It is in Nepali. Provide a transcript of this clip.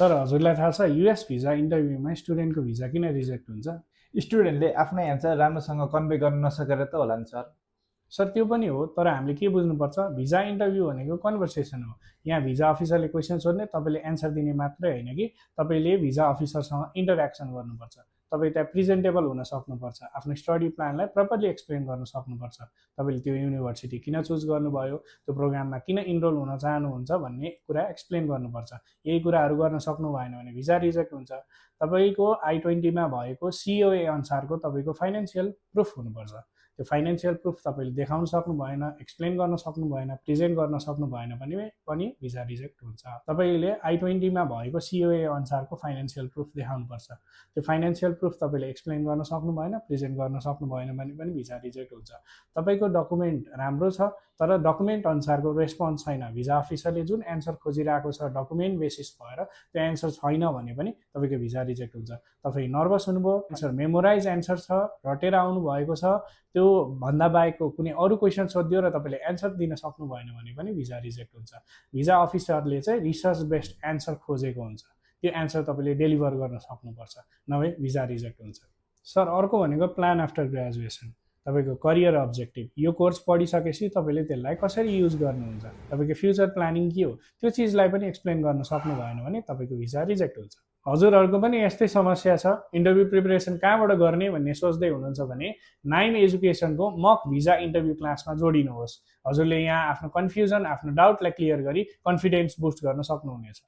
सर हजुरलाई थाहा छ युएस भिजा इन्टरभ्यूमा स्टुडेन्टको भिजा किन रिजेक्ट हुन्छ? स्टुडेन्टले आफ्नो एन्सर राम्रोसँग कन्भे गर्न नसकेर त होला नि सर। सर त्यो पनि हो, तर हामीले के बुझ्नुपर्छ, भिजा इन्टरभ्यू भनेको कन्भर्सेसन हो। यहाँ भिजा अफिसरले क्वेसन सोध्ने, तपाईँले एन्सर दिने मात्रै होइन कि तपाईँले भिजा अफिसरसँग इन्टरेक्सन गर्नुपर्छ। तपाईँ त्यहाँ प्रेजेन्टेबल हुन सक्नुपर्छ, आफ्नो स्टडी प्लानलाई प्रपरली एक्सप्लेन गर्न सक्नुपर्छ। तपाईँले त्यो युनिभर्सिटी किन चुज गर्नुभयो, त्यो प्रोग्राममा किन इनरोल हुन चाहनुहुन्छ भन्ने कुरा एक्सप्लेन गर्नुपर्छ। यही कुराहरू गर्न सक्नु भएन भने भिजा रिजेक्ट हुन्छ। तपाईँको I-20मा भएको COA अनुसारको तपाईँको फाइनेन्सियल प्रुफ हुनुपर्छ। त्यो फाइनेन्सियल प्रुफ तपाईँले देखाउन सक्नु भएन, एक्सप्लेन गर्न सक्नु भएन, प्रेजेन्ट गर्न सक्नु भएन भने पनि भिजा रिजेक्ट हुन्छ। तपाईँले I-20मा भएको COA अनुसारको फाइनेन्सियल प्रुफ देखाउनुपर्छ। त्यो फाइनेन्सियल प्रुफ तपाईँले एक्सप्लेन गर्न सक्नु भएन, प्रेजेन्ट गर्न सक्नु भएन भने पनि भिजा रिजेक्ट हुन्छ। तपाईँको डकुमेन्ट राम्रो छ तर डकुमेन्ट अनुसारको रेस्पोन्स छैन, भिजा अफिसरले जुन एन्सर खोजिरहेको छ डकुमेन्ट बेसिस भएर त्यो एन्सर छैन भने पनि तपाईँको भिजा रिजेक्ट हुन्छ। तपाईँ नर्भस हुनुभयो, एन्सर मेमोराइज एन्सर छ, रटेर आउनु भएको छ, त्यो भन्दा बाहेकको कुनै अरू क्वेसन सोधियो र तपाईँले एन्सर दिन सक्नु भएन भने पनि भिजा रिजेक्ट हुन्छ। भिजा अफिसरले चाहिँ रिसर्च बेस्ड एन्सर खोजेको हुन्छ, त्यो एन्सर तपाईँले डेलिभर गर्न सक्नुपर्छ, नभए भिजा रिजेक्ट हुन्छ। सर अर्को भनेको प्लान आफ्टर ग्रेजुएसन, तपाईँको करियर अब्जेक्टिभ। यो कोर्स पढिसकेपछि तपाईँले त्यसलाई कसरी युज गर्नुहुन्छ, तपाईँको फ्युचर प्लानिङ के हो, त्यो चिजलाई पनि एक्सप्लेन गर्न सक्नु भएन भने तपाईँको भिजा रिजेक्ट हुन्छ। हजुरहरूको पनि यस्तै समस्या छ, इन्टरभ्यू प्रिपरेसन कहाँबाट गर्ने भन्ने सोच्दै हुनुहुन्छ भने 9 एजुकेसनको मक भिजा इन्टरभ्यू क्लासमा जोडिनुहोस्। हजुरले यहाँ आफ्नो कन्फ्युजन, आफ्नो डाउटलाई क्लियर गरी कन्फिडेन्स बुस्ट गर्न सक्नुहुनेछ।